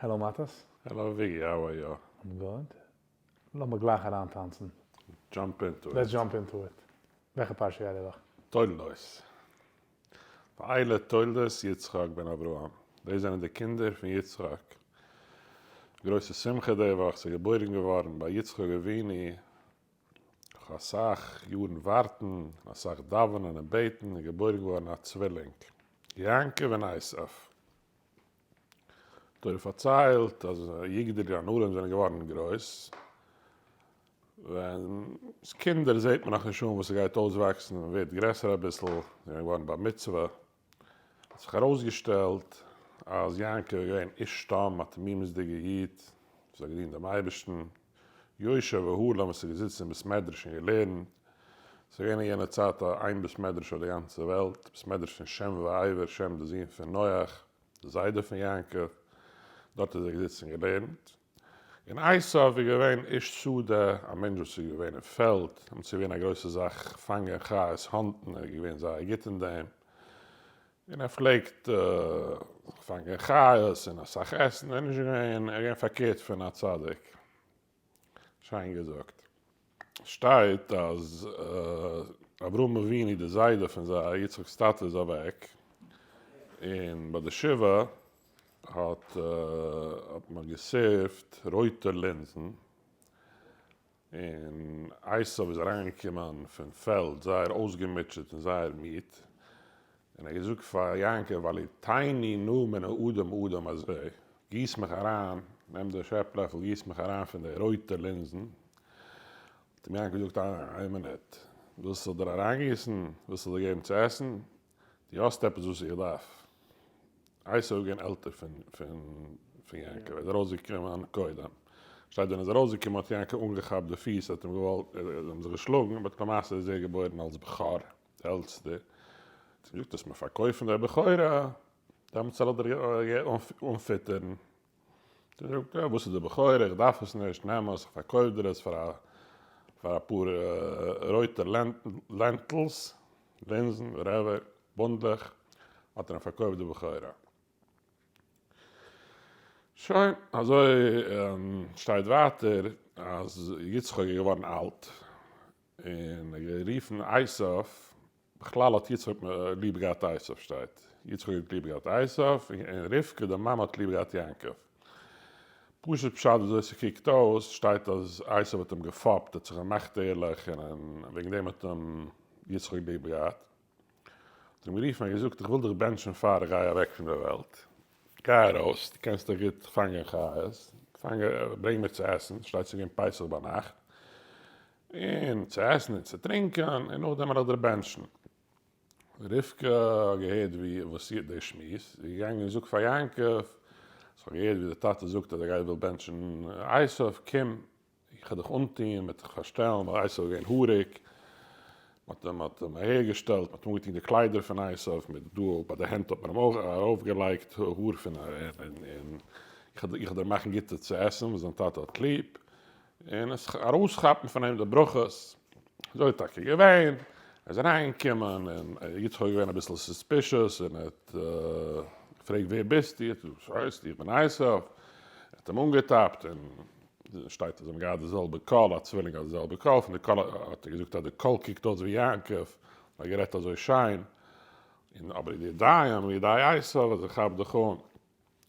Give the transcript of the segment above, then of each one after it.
Hello מאטעס. Hello וויגי, how are you? I'm good. לאמיר גלייך אריינטאנצן. Jump into it. Let's jump into it. וועלכע פרשה גייט די וואך? תולדות. ואלה תולדות יצחק בן אברהם. דאס זענען די קינדער פון יצחק. גרויסע שמחה די וואך, ס'איז געבוירן געווארן ביי יצחק אבינו, נאך אסאך יארן ווארטן, אסאך דאווענען און בעטן, איז געבוירן געווארן א צווילינג, יעקב און עשיו. תורה פארציילט אז יגדלו הנערים זענען געווארן גרויס, ווען קינדער זעט מען נאך נישט אן וואס ס'גייט אויסוואקסן, מען ווערט גרעסער אביסל, זיי זענען געווארן בר מצוה, האט זיך ארויסגעשטעלט אז יעקב איז געווען איש תם, א תמימות'דיגער איד, וואס האט געדינט דעם אייבערשטן, יושב אהלים וואס איז געזיצן אין בית מדרש און געלערנט, ס'איז געווען אין יענע צייט א איין בית מדרש אויף די גאנצע וועלט, בית מדרש פון שם ועבר, שם די זון פון נח, די זיידע פון יעקב, דארט איז ער געזיצן און געלערנט. און עשיו איז געווען איש שדה, א מענטש וואס איז געווען אין פעלד, דעמאלטס איז געווען א גרויסע זאך פאנגען חיות, hunt ן, ער איז געווען זייער גוט אין דעם, און ער פלעגט פאנגען חיות און אסאך עסן, ער איז נישט געווען, ער איז געווען פארקערט פון א צדיק, שיין געזאגט. שטייט אז אברהם אבינו די זיידע פון זיי, יצחק'ס טאטע איז אוועק, און ביי די שבעה האט האט מען גע serve ט רויטע לינזן, און עשיו איז אריינגעקומען פון פעלד זייער אויסגעמוטשעט און זייער מיד, און ער האט געזאגט פאר יעקב הלעיטני נא מן האדום אדום הזה, גיס מיך אריין, נעם די שעפ לעפל גיס מיך אריין פון די רויטע לינזן, האט אים יעקב געזאגט איין מינוט, ווילסט איך זאל דיר אריינגיסן? ווילסט איך זאל דיר געבן צו עסן? דו האסט עפעס וואס איך דארף. עשו איז געווען עלטער פון יעקב, ער איז ארויסגעקומען קודם, שטייט ווען ער איז ארויסגעקומען האט יעקב אנגעכאפט די פיס, ער האט אים געוואלט, זיי האבן זיך געשלאגן, but למעשה איז ער געבוירן אלס בכור, די עלטסטע, האט אים געזאגט וועסט מיר פארקויפן די בכורה, דעמאלטס זאל איך דיר אנפיטערן. זאגט ער, וואס איז די בכורה, איך דארף עס נישט, נעם עס, איך פארקויף דיר עס פאר פאר אפאר רויטע lentils, לינזן, whatever, בונדלעך, האט ער אים פארקויפט די בכורה. שוין, אזוי שטייט ווייטער אז יצחק איז געווארן אלט, און ער האט גערופן עשיו, בכלל האט יצחק ליב געהאט עשיו שטייט, יצחק האט ליב געהאט עשיו, און רבקה די מאמע האט ליב געהאט יעקב. פשוט פשט וויאזוי ס'קוקט אויס, שטייט אז עשיו האט אים געפאפט, האט זיך געמאכט ערליך, און וועגן דעם האט אים יצחק ליב געהאט. האט אים גערופן און געזאגט איך וויל דיך בענטשן פאר איך גיי אוועק פון דער וועלט, גיי ארויס, דו קענסט דאך גוט פאנגען חיות, פאנג, ברענג מיר צו עסן, שטייט ס'איז געווען פסח ביינאכט, און צו עסן און צו טרינקען, און נאכדעם וועל איך דיר בענטשן. רבקה האט געהערט ווי וואס די שמועס, איז געגאנגען און געזאגט פאר יעקב, אז כ'האב געהערט ווי דער טאטע זאגט אז ער גייט וויל בענטשן עשיו, קום, איך וועל דיך אנטוהן, מ'וועט דיך פארשטעלן, ווייל עשיו איז געווען האריג, מ'האט אים האט אים אהערגעשטעלט, מ'האט אים אנגעטוהן די קליידער פון עשיו, מיט דא ביי די הענט האט מען אים אויך ארויפגעלייגט האר פון און איך וועל דיר מאכן גוטע צו עסן וואס דיין טאטע האט ליב, און עס ארויסכאפן פון אים די ברכות, אזוי איז טאקע געווען, ער איז אריינגעקומען און יצחק איז געווען אביסל suspicious און ער האט געפרעגט ווער ביסטו? ער האט געזאגט וואס הייסט איך בין עשיו, ער האט אים אנגעטאפט און שטייט אז זיי האבן געהאט די זעלבע קול, א צווילינג האט די זעלבע קול, פון די קול האט ער געזאגט אז די קול קוקט אויס ווי יעקב, ער האט גערעדט אזוי שיין, און אבער די ידיים ידי עשיו אז ער כאפט דיך אן.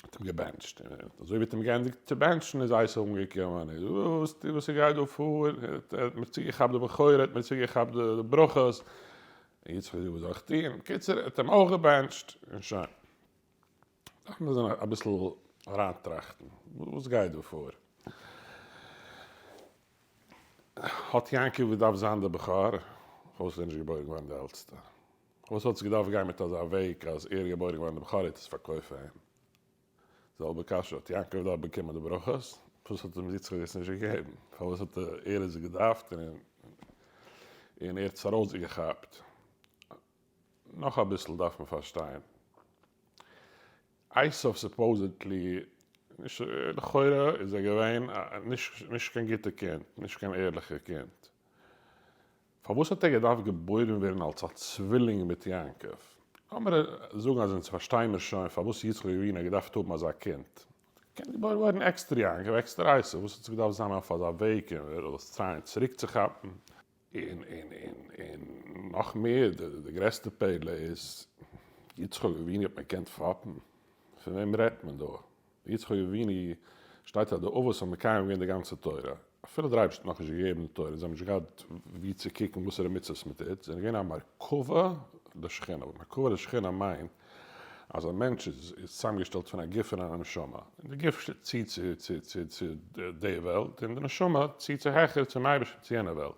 האט אים געבענטשט, און אזוי ווי האט אים געענדיגט צו בענטשן איז עשו אנגעקומען, און וואס וואס ס'גייט דא פאר, ער האט מיר צוגעכאפט די בכורה, ער האט מיר צוגעכאפט די ברכות, און יצחק האט געזאגט וואס זאל איך טון, בקיצור ער האט אים אויך געבענטשט, און שוין. דארף מען זיך אביסל אריינטראכטן, וואס גייט דא פאר? האט יעקב געדארפט זיין דער בכור? פארוואס איז ער נישט געבוירן געווארן דער עלטסטער? פארוואס האט עס געדארפט גיין מיט אזא וועג אז ער איז געבוירן געווארן דער בכור ער האט עס פארקויפט פאר אים? זעלבע קשיא, האט יעקב דארט באקומען די ברכות? פארוואס האט אים יצחק עס נישט געגעבן? פארוואס האט ער עס געדארפט און ער האט עס ארויסגעכאפט? נאך אביסל דארף מען פארשטיין. עשיו supposedly, נישט לכאורה איז ער געווען נישט קיין גוטע קינד, נישט קיין ערליכע קינד. פארוואס האט ער געדארפט געבוירן ווערן אלס א צווילינג מיט יעקב? לאמיר זאגן אז אונז פארשטיי מיר שוין פארוואס יצחק אבינו האט געדארפט האבן אזא קינד. קען געבוירן ווערן עקסטער יעקב, עקסטער עשו, וואס האט זיך געדארפט זיין אויף אזא וועג און ווער זאל עס try ען צוריקצוכאפן? און און און און נאך מער, די גרעסטע פלא איז, יצחק אבינו האט מען געקענט פאפן? פון וועם רעדט מען דא? יצחק אבינו שטייט אז די אבות האבן מקיים געווען די גאנצע תורה, אפילו דער אייבערשטער האט נאכנישט געגעבן די תורה און זיי האבן נישט געהאט וואו צו קוקן וואסערע מצוות מען טוט, זענען געווען א מרכבה לשכינה, מרכבה לשכינה מיינט אז א מענטש איז צוזאמגעשטעלט פון א גוף און א נשמה, און די גוף ציט צו צו די וועלט, און די נשמה ציט צו העכער צום אייבערשטן צו יענע וועלט.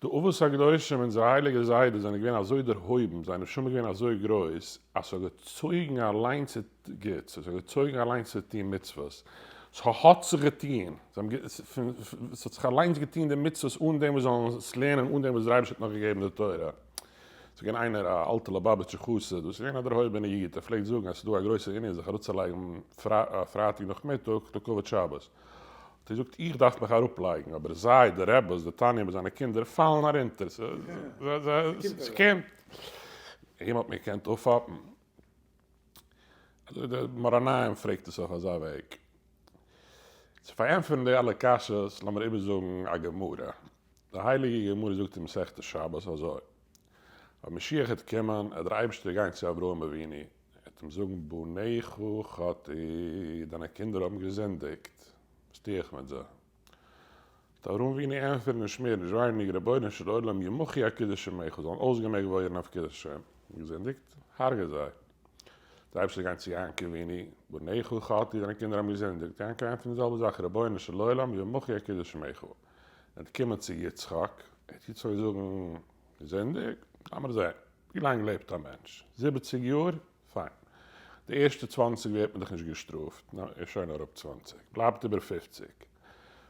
די אבות הקדושים, אונזערע הייליגע זיידעס, זענען געווען אזוי דערהויבן, זייער נשמה איז געווען אזוי גרויס, אז ס'האט געצויגן אליין צו גוטס, עס האט געצויגן אליין צו טון מצוות, ס'האט זיך געטון, ס'האט זיך אליינס געטון די מצוות אן דעם וואס זאלן עס לערנען, אן דעם וואס דער אייבערשטער האט נאך געגעבן די תורה. ס'איז געווען איינער א אלטע ליובאוויטשער חסיד וואס איז געווען א דערהויבענע איד, ער פלעגט זאגן אז ס'איז דא א גרויסע ענין זיך אראפצולייגן פרייטאג נאכמיטאג לכבוד שבת, האט ער געזאגט איך דארף מיך אראפלייגן אבער זיי די רעבעס די תניא מיט זיינע קינדער פאלן ארונטער, ס'קומט. אים האט מען געקענט אויפכאפן. אזוי דער מאור עינים פרעגט עס אויף אזא וועג. צו פארענטפערן די אלע קשיות לאמיר איבערזאגן א גמרא. די הייליגע גמרא זאגט אין מסכת שבת אזוי, אויב משיח העט קומען, העט דער אייבערשטער גיין צו אברהם אבינו, העט אים זאגן בניך חטאו, דיינע קינדער האבן געזינדיגט, וואס טו איך מיט זיי? וועט אברהם אבינו ענטפערן נישט מער נישט ווייניגער, רבונו של עולם ימחו על קידוש שמך, זאלן אויסגעמעקט ווערן אויף קידוש השם, געזינדיגט, הרגע זיי. דער אייבערשטער גיין צו יעקב אבינו, בניך חטאו, דיינע קינדער האבן געזינדיגט, יעקב ענטפערט די זעלבע זאך, רבונו של עולם ימחו על קידוש שמך. וועט קומען צו יצחק, וועט יצחק זאגן, געזינדיגט? לאמיר זען, ווי לאנג לעבט א מענטש? זיבעציג יאר? פיין. די ערשטע צוואנציג ווערט מען דאך נישט געשטראפט, נו, איז שוין אראפ צוואנציג, בלייבט איבער פופציג.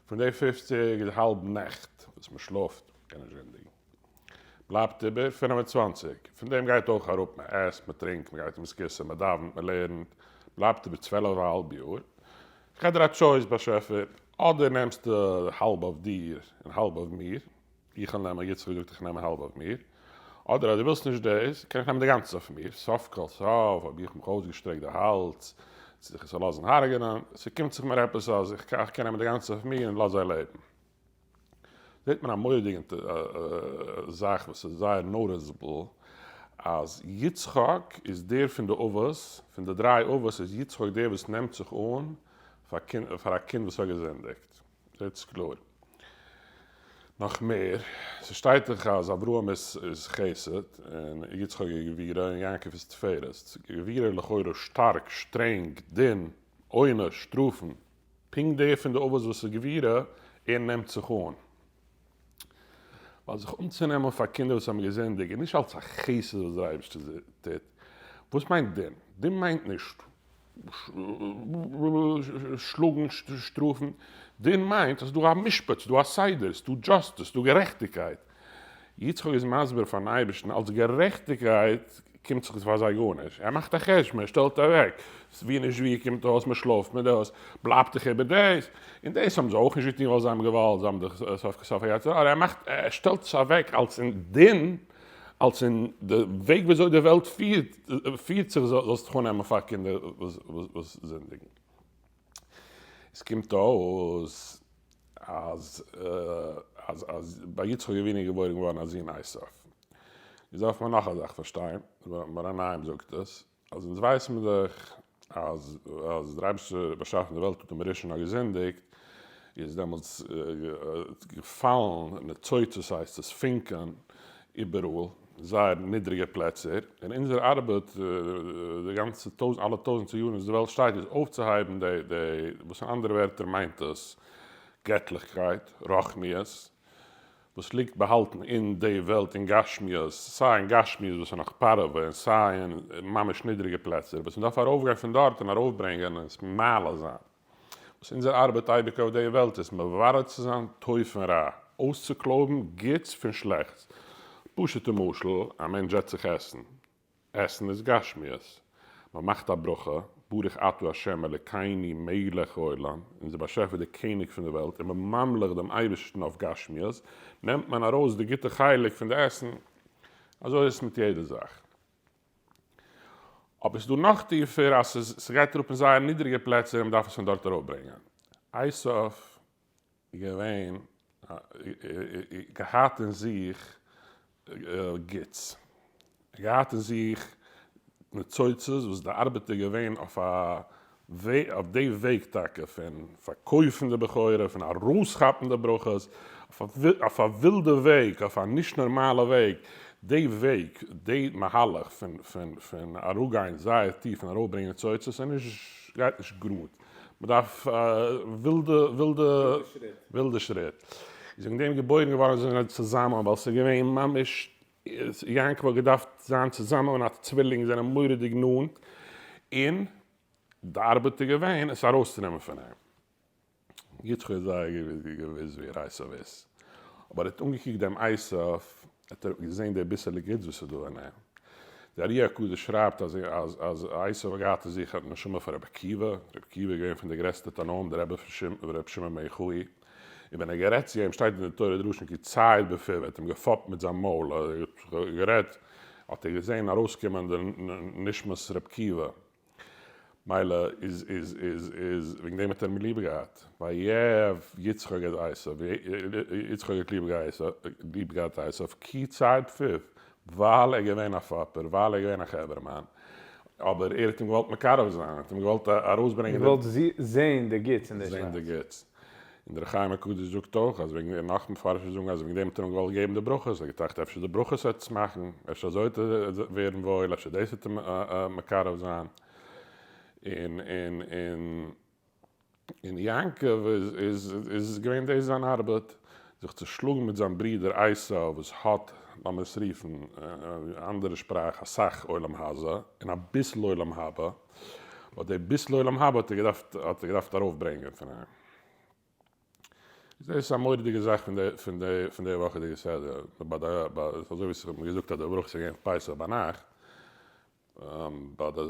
פון די פופציג איז האלב נעכט וואס מען שלאפט, מען קען נישט זינדיגן. בלייבט איבער 25, פון דעם גייט אויך אראפ, מען עסט, מען טרינקט, מען גייט אין בית הכסא, מען דאווענט, מען לערנט, בלייבט איבער צוועלף א האלב יאר. איך געב דיר א choice באשעפער, אדער נעמסטו האלב אויף דיר און האלב אויף מיר, איך וועל נעמען, יצחק זאגט איך נעם האלב אויף מיר, אדער אז דו ווילסט נישט דאס, קען איך נעמען די גאנצע אויף מיר, סוף כל סוף האב איך מיך אויסגעשטרעקט די האלז צו זיך עס לאזן הרג'נען, ס'קומט זיך מיר עפעס אז איך קען נעמען די גאנצע אויף מיר און לאז זיי לעבן. זעט מען א מורא'דיגע זאך וואס איז זייער noticeable, אז יצחק איז דער פון די אבות, פון די דריי אבות איז יצחק דער וואס נעמט זיך אן פאר א קינד וואס האט געזינדיגט. זעט עס קלאר. נאך מער, ס'שטייט דאך אז אברהם איז חסד, און יצחק איז גבורה, און יעקב איז תפארת. גבורה לכאורה שטארק, שטרענג, דין, עונש, שטראפן. פונקט דער פון די אבות וואס איז גבורה, ער נעמט זיך אן. ווייל זיך אנצונעמען פאר קינדער וואס האבן געזינדיגט איז נישט אלס א חסד וואס דער אייבערשטער טוט. וואס מיינט דין? דין מיינט נישט שלאגן, שטראפן. דין מיינט אז ס'איז דא א משפט, ס'איז דא א סדר, ס'איז דא justice, ס'איז דא גערעכטיגקייט. יצחק איז מסביר פארן אייבערשטן אלס גערעכטיגקייט קומט זיך עס פאר זיי גארנישט, ער מאכט א חשבון, ער שטעלט אוועק, ווי נישט ווי קומט אויס מען שלאפט מיט דאס, בלייבט דאך איבער דאס, און דאס האבן זיי אויך נישט געטון ווייל זיי האבן געוואלט, זיי האבן דאך סוף כל סוף א יצר הרע, ער מאכט, ער שטעלט עס אוועק אלס אין דין, אלס אין די וועג ווי אזוי די וועלט פירט פירט זיך זאלסט דיך אננעמען פאר קינדער וואס זינדיגן. עס קומט אויס אז אז אז ביי יצחק אבינו איז געבוירן געווארן א זון עשיו. איז דארף מען נאך א זאך פארשטיין, מאור עינים זאגט עס, אז אונז ווייסן מיר דאך אז אז דער אייבערשטער האט באשאפן די וועלט אדם הראשון האט געזינדיגט, איז דעמאלטס געפאלן ניצוצות הייסט עס פונקען איבעראל, זייער נידריגע פלעצער, און אונזער ארבעט די גאנצע טויזנט אלע טויזנטער יארן וואס די וועלט שטייט איז אויפצוהייבן די די וואס אין אנדערע ווערטער מיינט עס געטליכקייט, רוחניות, וואס ליגט באהאלטן אין די וועלט אין גשמיות, סיי אין גשמיות וואס איז נאך פארעווע און סיי אין ממש נידריגע פלעצער וואס מ'דארף ארויפגיין פון דארט און ארויפברענגען און עס מעלה זיין. וואס אונזער ארבעט אייביג אויף די וועלט איז מברר צו זיין טוב פון רע, אויסצוקלויבן גוטס פון שלעכטס. פשוט'ע משל, א מענטש זעצט זיך עסן. עסן איז גשמיות. מען מאכט א ברכה, ברוך אתה ה' אלוקינו מלך העולם, אונזער באשעפער דער קעניג פון די וועלט, און מען ממליך דעם אייבערשטן אויף גשמיות, נעמט מען ארויס די גוטע חלק פון די עסן. אזוי איז עס מיט יעדע זאך. אבער ס'איז דא נאך טיפער אז ס'איז ס'גייט אראפ אין זייער נידריגע פלעצער און מ'דארף עס פון דארט אראפברענגען. עשיו איז געווען געהאט אין זיך גוטס, געהאט אין זיך ניצוצות וואס די ארבעט איז געווען אויף א אויף די וועג טאקע פון פארקויפן די בכורה, פון ארויסכאפן די ברכות, אויף א ווילדע וועג, אויף א נישט נארמאלע וועג, די וועג, די מהלך פון פון פון אראפגיין זייער טיף און ארויפברענגען ניצוצות איז נישט, גייט נישט גראד, מען דארף ווילדע ווילדע ווילדע שריט. איז וועגן דעם געבוירן געווארן זענען זיי צוזאמען ווייל ס'איז געווען ממש יעקב האט געדארפט זיין צוזאמען מיט א צווילינג זענען מורא'דיג נאנט און די ארבעט איז געווען עס ארויסצונעמען פון אים. יצחק האט זייער געוואוסט ווער עשיו איז, אבער ער האט אנגעקוקט דעם עשיו, האט ער געזען די ביסעלע גוטס וואס איז דא אין אים. די ארי הקדוש שרייבט אז אז עשיו האט געהאט אין זיך א נשמה פון רבי עקיבא, רבי עקיבא איז געווען פון די גרעסטע תנאים, די רבי פון רבי שמעון בן יוחאי, און ווען ער האט גערעדט צו אים שטייט אין די תורה דרשן כי ציד בפיו, ער האט אים געפאפט מיט זיין מויל, ער האט גערעדט האט ער געזען ארויסקומען די נשמת רבי עקיבא, מילא איז איז איז איז וועגן דעם האט ער אים ליב געהאט, ויאהב יצחק את עשיו, יצחק האט ליב געהאט עשיו, כי ציד בפיו, ווייל ער איז געווען א פאפער, ווייל ער איז געווען א חברה'מאן, אבער ער האט אים געוואלט מקרב זיין, ער האט אים געוואלט ארויסברענגען די. געוואלט זעהן די גוטס אין די זעהן די גוטס. און דער חיים הקדוש זאגט אויך אז וועגן דעם, נאך מפרשים זאגן אז וועגן דעם האט ער אים געוואלט געבן די ברכות, ער האט געטראכט אפשר די ברכות וועט עס מאכן, אפשר אזוי וועט ער ווערן וואויל, אפשר דאס וועט אים מקרב זיין. און און און און יעקב איז איז איז געווען דאס זיין ארבעט, זיך צו שלאגן מיט זיין ברודער עשו וואס האט, לאמיר עס רופן אנדערע שפראך, אסאך עולם הזה און אביסל עולם הבא, but די ביסל עולם הבא האט ער געדארפט האט ער געדארפט ארויפברענגען פון אים. דאס איז א מורא'דיגע זאך פון די פון די פון די וואכעדיגע סדרה, ביי די ביי אזוי ווי ס'האט מען געזאגט אז די ברכות איז געווען פסח ביינאכט, ביי די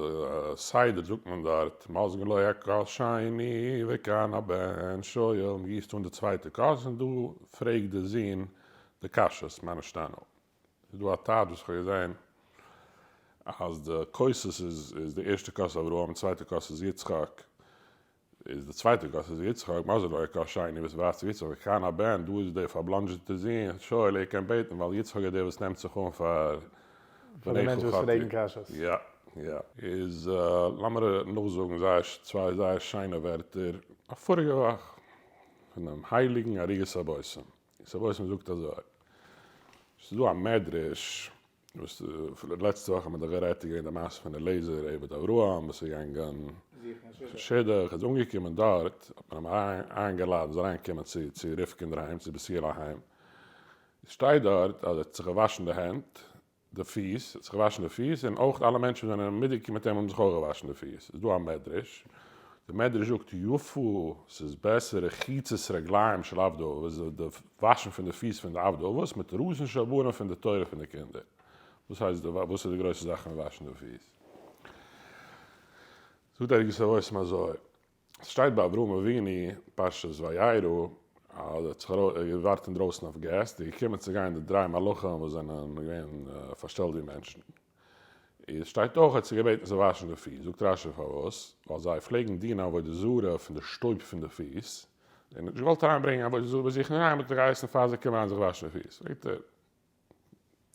סדר זאגט מען דארט מוזגין לו הכוס שני וכאן הבן שואל, מ'גיסט אן די צווייטע כוס און דא פרעגט די זון די קשיות מה נשתנה. איז דא א טייטש וואס איך האב געזען אז די כוסות איז איז די ערשטע כוס אברהם די צווייטע כוס איז יצחק איז די צווייטע כוס איז יצחק מזל לא כוס שני וואס ווייזט צו יצחק וכאן הבן דא איז דער פארבלאנדזשעטע זון שואל ער קען בעטן ווייל יצחק איז דער וואס נעמט זיך אן פאר פאר די מענטשן וואס פרעגן קשיות. יא יא. איז לאמיר נאכזאגן זייער צוויי זייער שיינע ווערטער אויף פאריגע וואך פונעם הייליגן ערוגת הבושם. הבושם זאגט אזוי, ס'איז דא א מדרש, וואס לעצטע וואך האט מען דאך גערעדט איז געווען די מעשה פון אליעזר עבד אברהם וואס איז געגאנגען זוכן שידוך, איז אנגעקומען דארט האט מען אים איינגעלאדנט זאל אריינקומען צו צו רבקה אינדערהיים צו בתואל אהיים, שטייט דארט אז ער האט זיך געוואשן די הענט, די פיס, האט זיך געוואשן די פיס, און אויך אלע מענטשן וואס זענען מיטגעקומען מיט אים האבן זיך אויך געוואשן די פיס. איז דא א מדרש, די מדרש זאגט יפה, ס'איז בעסער רחיצת רגליים של עבדי אבות, די וואשן פון די פיס פון די עבדי אבות, מתורתן של בנים פון די תורה פון די קינדער. וואס הייסט די, וואס איז די גרויסע זאך פון וואשן די פיס? זאגט דער ערוגת הבושם אזוי, עס שטייט ביי אברהם אבינו, פרשת וירא, אז ער האט זיך געווארט אינדרויסן אויף געסט, איז געקומען צו גיין די דריי מלאכים וואס זענען געווען פארשטעלט ווי מענטשן. עס שטייט אויך ער האט זיי געבעטן זיי וואשן די פיס, זאגט רשי פארוואס, ווייל זיי פלעגן דינען עבודה זרה פון די שטויב פון די פיס, און נישט געוואלט אריינברענגען עבודה זרה ביי זיך אינדערהיים האט ער געהייסן פאר זיי קומען אריין זיך וואשן די פיס. פרעגט ער,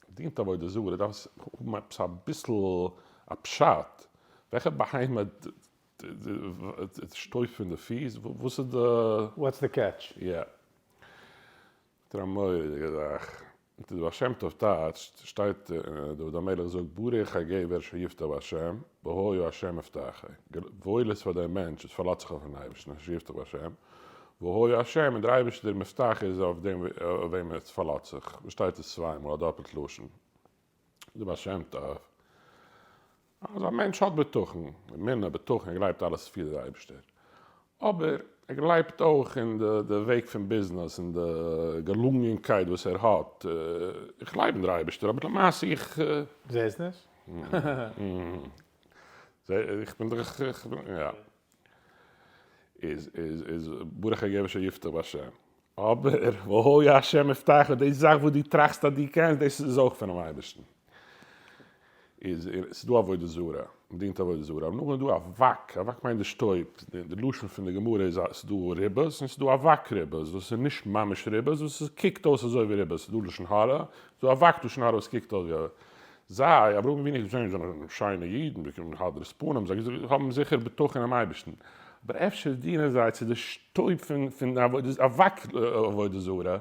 דינט עבודה זרה דארף עס האבן עפעס אביסל א פשט, וועלכע בהמה שטויב פון די פיס, וואס איז די. What's the catch? יא. זאגט ער א מורא'דיגע זאך, זאגט ער די בעל שם טוב טייטשט, שטייט דוד המלך זאגט ברוך הגבר שיבטח בהשם, והיה השם מבטחו, וואויל איז פאר דעם מענטש וואס פארלאזט זיך אויפן אייבערשטן, שיבטח בהשם, והיה השם און דער אייבערשטער מבטח איז אויף דעם אויף וועם ער פארלאזט זיך, וואס שטייט עס צוויי מאל א דאפעלט לשון, די בעל שם טוב, אז א מענטש האט בטחון, אמונה, בטחון, ער גלייבט אלעס פירט דער אייבערשטער, אבער ער גלייבט אויך אין די וועג פון ביזנעס, אין די געלונגענקייט וואס ער האט, איך גלייב אין דער אייבערשטער אבער למעשה איך. זעסט נישט? איך בין דאך, יא. איז איז איז ברוך הגבר שיבטח בהשם. אבער והיה השם מבטחו, די זאך וואס דו טראכסט אז דו קענסט, דאס איז אויך פונעם אייבערשטן. איז ס'איז דא עבודה זרה. מען דינט עבודה זרה, אבער נאכדעם איז דא אבק, אבק מיינט די שטויב, די לשון פון די גמרא איז אז ס'איז דא ריבית און ס'איז דא אבק ריבית, וואס איז נישט ממש ריבית, וואס עס קוקט אויס אזוי ווי ריבית, ס'איז דא לשון הרע, ס'איז דא אבק לשון הרע וואס קוקט אויס ווי זיי, אברהם אבינו האט געזען זיי זענען שיינע אידן, באקומען הדרת פנים, זיי האבן זיכער בטחון אינעם אייבערשטן, אבער אפשר דינען זיי צו די שטויב פון אבק עבודה זרה,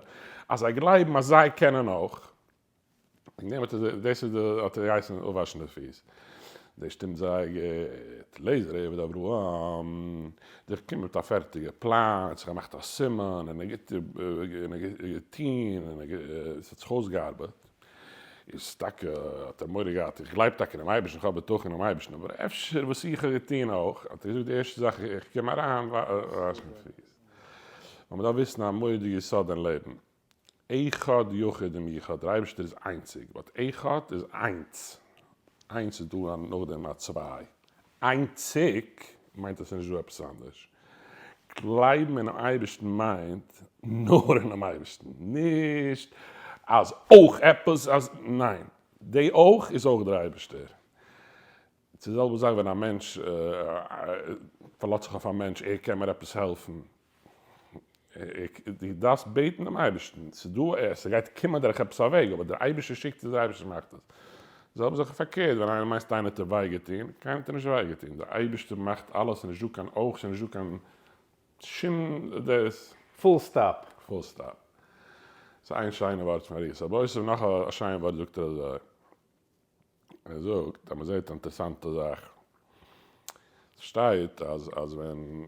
אז זיי גלייבן אז זיי קענען אויך. וועגן דעם האט ער דאס איז די האט ער געהייסן אפוואשן די פיס. דאס שטימט זייער גוט. לעזער עבד אברהם, דער קומט מיט א פערטיגע פלאן, ער האט זיך געמאכט א סימן, און ער גיבט און ער געטון, און עס האט זיך אויסגעארבעט. איז טאקע האט ער מורא געהאט, איך גלייב טאקע אינעם אייבערשטן, איך האב בטחון אינעם אייבערשטן, אבער אפשר וואס איך האב געטון אויך, האט ער געזאגט די ערשטע זאך איך קום אריין וואש מיר פיס. ווייל מען דארף וויסן א מורא'דיגע יסוד אין לעבן. אחד יחיד ומיוחד, דער אייבערשטער איז איינציג, but אחד איז איינס, איינס איז דא נאכדעם א צוויי, איינציג מיינט אז ס'איז נישט דא עפעס אנדערש, גלייבן אינעם אייבערשטן מיינט נאר אינעם אייבערשטן, נישט אז אויך עפעס אז, ניין, די אויך איז אויך דער אייבערשטער, ס'איז די זעלבע זאך ווען א מענטש פארלאזט זיך אויף א מענטש ער קען מיר עפעס העלפן, דו דארפסט בעטן דעם אייבערשטן, ס'איז דא א, ס'גייט קומען דורך עפעס א וועג, אבער דער אייבערשטער שיקט עס, דער אייבערשטער מאכט עס. די זעלבע זאך איז פארקערט, ווען איינער מיינסט איינער האט דיר וויי געטון, קיינער האט דיר נישט וויי געטון, דער אייבערשטער מאכט אלעס, ס'איז נישט דא קיין אויך, ס'איז נישט דא קיין שום דאס. פול סטאפ. פול סטאפ. ס'איז איין שיינע ווארט פון ארי' סאבאיסוב, נאך א שיין ווארט זאגט ער אזוי. ער זאגט אז מ'זעט א אינטערעסאנטע זאך, ס'שטייט אז אז ווען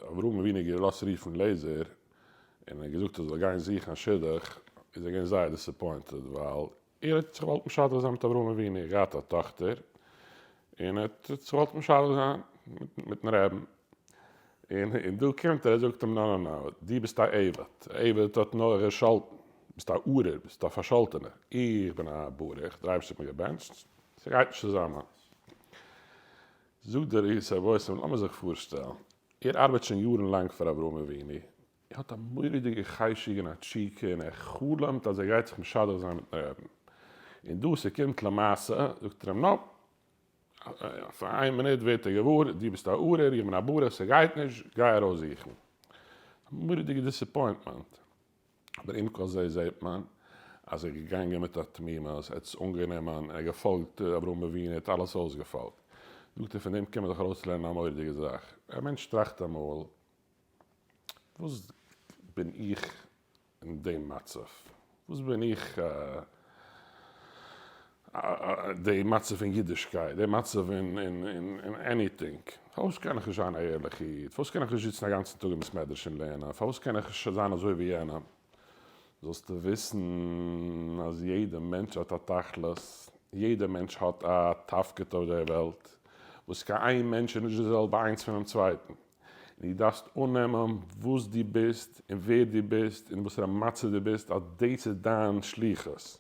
אברהם אבינו האט געלאזט רופן לעזער און ער האט געזאגט ער זאל גיין זוכן א שידוך, איז ער געווען זייער disappointed ווייל ער האט זיך געוואלט משדך זיין מיט אברהם אבינו, ער האט געהאט א טאכטער און ער האט זיך געוואלט משדך זיין מיטן רעבן, און דא קומט ער ער זאגט אים נא נא נא, דו ביסט א עבד, א עבד האט נאר געשאלטן, ביסט א ארור, ביסט א פארשאלטענער, איך בין א ברוך, דער אייבערשטער האט מיר געבענטשט, ס'גייט נישט צוזאמען. זאגט דער עריות הבושם, לאמיר זיך פארשטעלן, ער ארבעט שוין יארן לאנג פאר אברהם אבינו, ער האט א מורא'דיגע חשק און א תשוקה און ער חלומ'ט אז ער גייט זיך משדך זיין מיט'ן רעב'ן, און דא ס'קומט למעשה, זאגט ער אים nope, פאר איין מינוט ווערט ער געוואר, דו ביסט א ארור, איך בין א ברוך, ס'גייט נישט, גיי ארויס זוכן. א מורא'דיגע disappointment. אבער עם כל זה זעט מען אז ער איז געגאנגען מיט א תמימות, ער האט עס אנגענומען, ער האט געפאלגט אברהם אבינו, ער האט אלעס אויסגעפאלגט. זאגט ער, פון דעם קען מען זיך ארויסלערנען א מורא'דיגע זאך. א מענטש טראכט אמאל, וואס בין איך אין דעם מצב? וואס בין איך די מצב אין אידישקייט, די מצב אין anything? פארוואס קען איך נישט זיין א ערליכע איד? פארוואס קען איך נישט זיצן א גאנצן טאג אין בית מדרש און לערנען? פארוואס קען איך נישט זיין אזוי ווי יענעם? זאלסטו וויסן אז יעדע מענטש האט א תכלית, יעדע מענטש האט א תפקיד אויף דער וועלט, וואס קיין איין מענטש איז נישט די זעלבע איינס פונעם צווייטן. און דו דארפסט אננעמען וואס דו ביסט און ווער דו ביסט און וואסערע מצב דו ביסט אז דאס איז דיין שליחות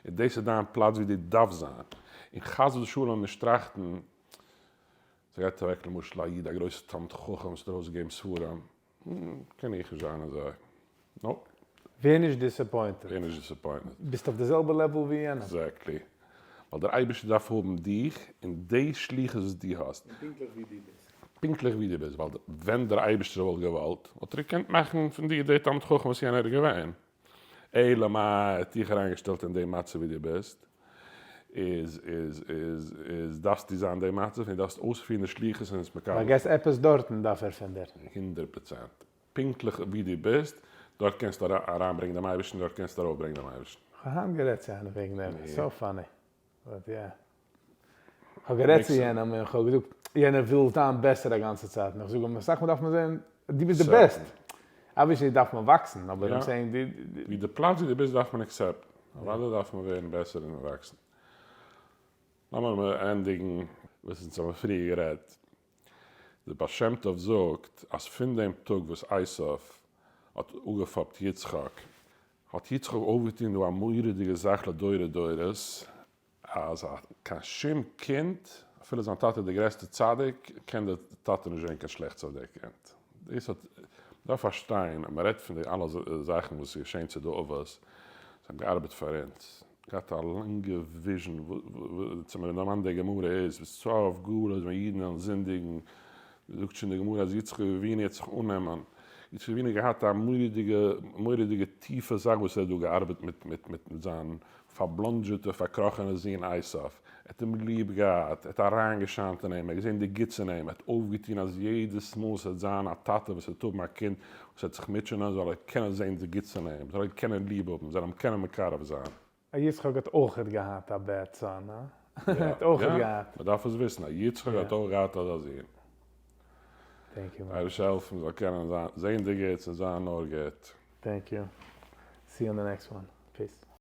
און דאס איז דיין פלאץ ווי דו דארפסט זיין און חס ושלום נישט טראכטן ס'גייט אוועק למשל א איד א גרויסע תלמיד חכם וואס האט ארויסגעגעבן ספרים, קען איך נישט זיין אזוי, nope. ווער נישט disappointed. ווער נישט disappointed. ביסט אויף די זעלבע level ווי יענעם. Exactly. ווייל דער אייבערשטער דארף האבן דיך און די שליחות וואס דו האסט. און פונקטליך ווי דו ביסט. פונקטליך ווי דו ביסט, ווייל ווען דער אייבערשטער וואלט געוואלט, וואלט ער געקענט מאכן פון דיר דער תלמיד חכם וואס יענער איז געווען. אלא מאי ער האט דיך אריינגעשטעלט אין די מצב ווי דו ביסט, איז איז איז איז דארפסטו זיין די מצב און דו דארפסט אויספירן די שליחות און עס מקבל זיין. I guess עפעס דארטן דארף ער פון דיר. 100%. פונקטליך ווי דו ביסט, דארט קענסטו אריינברענגען דעם אייבערשטן, דארט קענסטו ארויפברענגען דעם אייבערשטן. כ'האב היינט גערעדט צו איינעם וועגן דעם, so funny, but yeah. כ'האב גערעדט צו יענעם און כ'האב געזאגט, יענער וויל זיין בעסער א גאנצע צייט, און איך זאג אים, אסאך מאל דארף מען זען, דו ביסט די best, obviously דארף מען וואקסן, אבער I'm saying די. ווי די פלאץ ווי דו ביסט דארף מען accept ן, אוודאי דארף מען ווערן בעסער און וואקסן. לאמיר ענדיגן וואס אונז האבן פריער גערעדט, דער בעל שם טוב זאגט אז פון דעם טאג וואס עשיו האט אפגעפאפט יצחק, האט יצחק אויפגעטון דא א מורא'דיגע זאך לדורי דורות, אז קיין שום קינד, אפילו זיין טאטע איז דער גרעסטער צדיק, קען דער טאטע נישט זען קיין שלעכטס אויף דער קינד. דאס האט, מ'דארף פארשטיין אז מ'רעדט פון די אלע זאכן וואס איז געשען צו די אבות, זיי האבן געארבעט פאר אונז. געהאט א לאנגע vision, צו מיר דערמאנט די גמרא איז, בסוף גלות ווען אידן וועלן זינדיגן, זאגט שוין די גמרא אז יצחק אבינו האט זיך אננעמען, יצחק אבינו האט געהאט א מורא'דיגע מורא'דיגע טיפע זאך וואס ער האט דא געארבעט מיט מיט מיט זיין פארבלאנדזשעטע פארקראכענע זון עשיו, ער האט אים ליב געהאט, ער האט אריינגעשיינט אין אים, ער האט געזען די גוטס אין אים, ער האט אויפגעטון אז יעדעס מאל ס'וועט זיין א טאטע וואס וועט האבן א קינד וואס וועט זיך מוטשענען זאל ער קענען זען די גוטס אין אים, זאל ער קענען ליב האבן, זאל אים קענען מקרב זיין. יצחק האט אויכעט געהאט א bad son, הא? ער האט אויכעט געהאט. מען דארף עס וויסן אז יצחק האט אויך געהאט אזא זון. Thank you. אייבערשטער העלפן מ'זאל קענען זיין זען די גוטס און זיין נאר גוט. Thank you. See you on the next one. Peace.